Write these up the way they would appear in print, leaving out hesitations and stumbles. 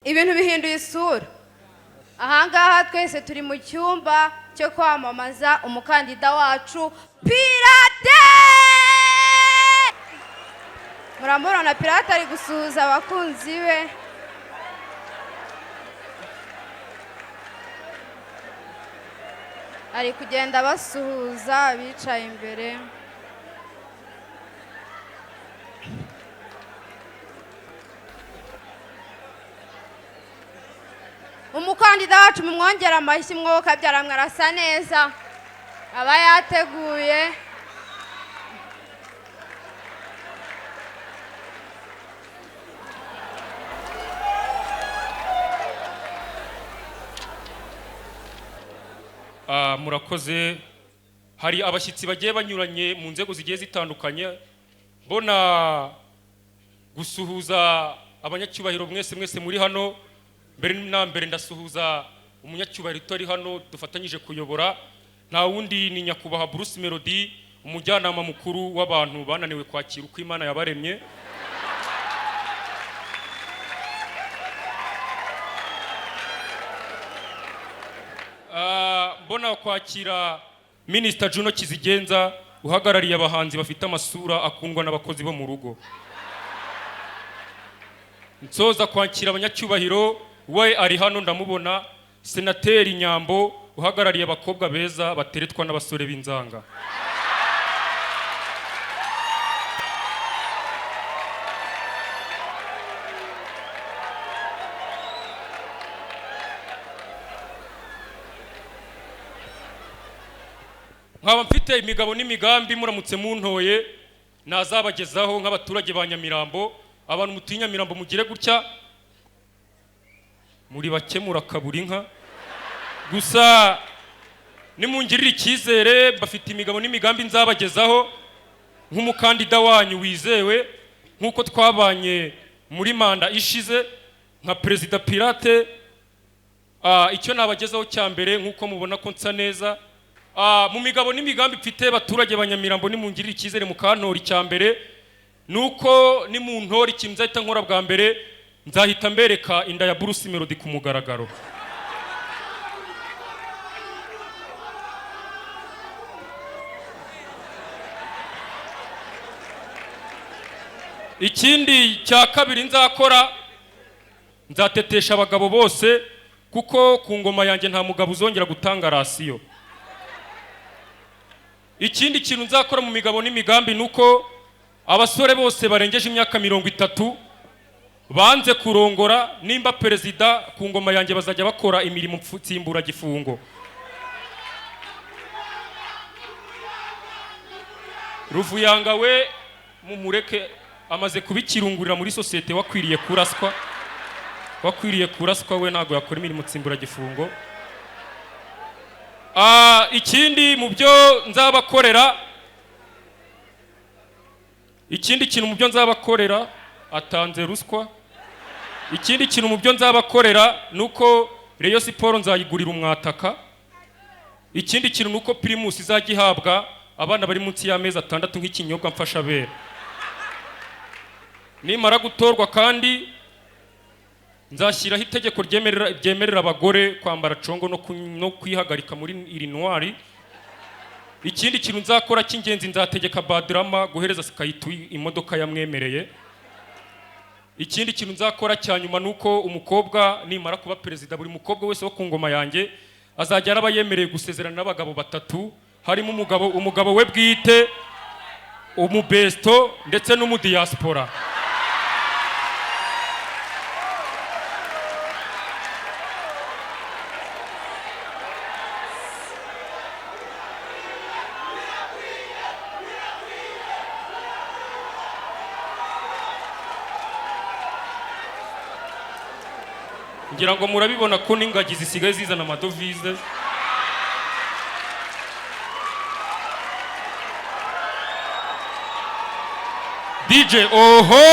Ibintu bihinduye isura. Ahangaha twese turi mu cyumba cyo kwamamaza umukandida wacu Pirate. Muramubona, Pirate ari gusuhuza abakunzi be. Ari kugenda basuhuza abicaye imbere. Umukandida wacu mumwongera amashyi, mwokabyara arasa neza, aba yateguye. Murakoze. Hari abashyitsi bagiye banyuranye mu nzego zigiye zitandukanye. Mbona gusuhuza abanyacyubahiro mwese mwese muri hano. Mbere na mbere ndasuhuza umunyacyubahiro utari hano dufatanyije kuyobora, nta wundi ni nyakubahwa Bruce Melody, umujyanama mukuru w'abantu bananiwe kwakira uko Imana yabaremye. Mbona kwakira Minisita Juno Kizigenza, uhagarariye abahanzi bafite amasura akundwa n'abakozi bo mu rugo. Nsoza kwakira abanyacyubahiro, we ari hano ndamubona, Senateri Nyambo, uhagarariye abakobwa beza bateretwa n'abasore b'inzanga. Nkaba mfite imigabo n'imigambi, muramutse muntoye nazabagezaho nk'abaturage ba Nyamirambo. Abantu mutuye Nyamirambo mugire gutya, muri bake murakabura inka. Gusa nimungirira icyizere, bafite imigabo n'imigambi nzabagezaho nk'umukandida wanyu wizewe, nk'uko twabanye muri manda ishize nka Perezida Pirate. Icyo nabagezaho cya mbere, nk'uko mubona ko nsa neza, mu migabo n'imigambi mfite, baturage ba Nyamirambo, nimungirira icyizere mukantora, icya mbere nuko nimuntora, ikintu nzahita nkora bwa mbere, nzahita mbereka inda ya Bruce Melody ku mugaragaro. Ikindi cya kabiri nzakora, nzatetesha abagabo bose, kuko ku ngoma yanjye nta mugabo uzongera gutanga rasiyo. Ikindi kintu nzakora mu migabo n'imigambi ni uko abasore bose barengeje imyaka 30 banze kurongora, nimba perezida ku ngoma yanjye bazajya bakora imirimo nsimburagifungo. Ruvuyanga we mumureke, amaze kubikirungurira muri sosiyete, wakwiriye kuraswa, wakwiriye kuraswa we ntabwo yakora imirimo nsimburagifungo. Ikindi mu byo nzabakorera, ikindi kintu mu byo nzabakorera, atanze ruswa. Ikindi kintu mu byo nzabakorera nuko Rayon Sport nzayigurira umwataka. Ikindi kintu nuko Primus izajya ihabwa abana bari munsi y'amezi 6 nk'ikinyobwa mfashabere. Nimara gutorwa kandi nzashyiraho itegeko ryemerera abagore kwambara congo no kwihagarika muri irinwari. Ikindi kintu nzakora cy'ingenzi, nzategeka Badrama guhereza Skayitu imodoka yamwemereye. Ikindi kintu nzakora cya nyuma nuko umukobwa nimara kuba perezida, buri mukobwa wese wo ku ngoma yanjye azajya araba yemereye gusezerana n'abagabo 3, harimo umugabo we bwite, umubesto ndetse n'umudiaspora. Ngira ngo murabibona ko n'ingagi zisigaye zizana amadovize. DJ oho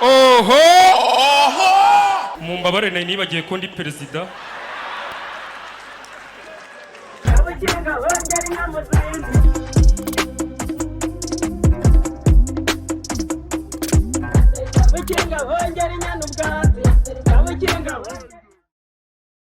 oho Oho! Mumbabare nari nibagiye ko ndi perezida. Bukinga hongera inyana ubwa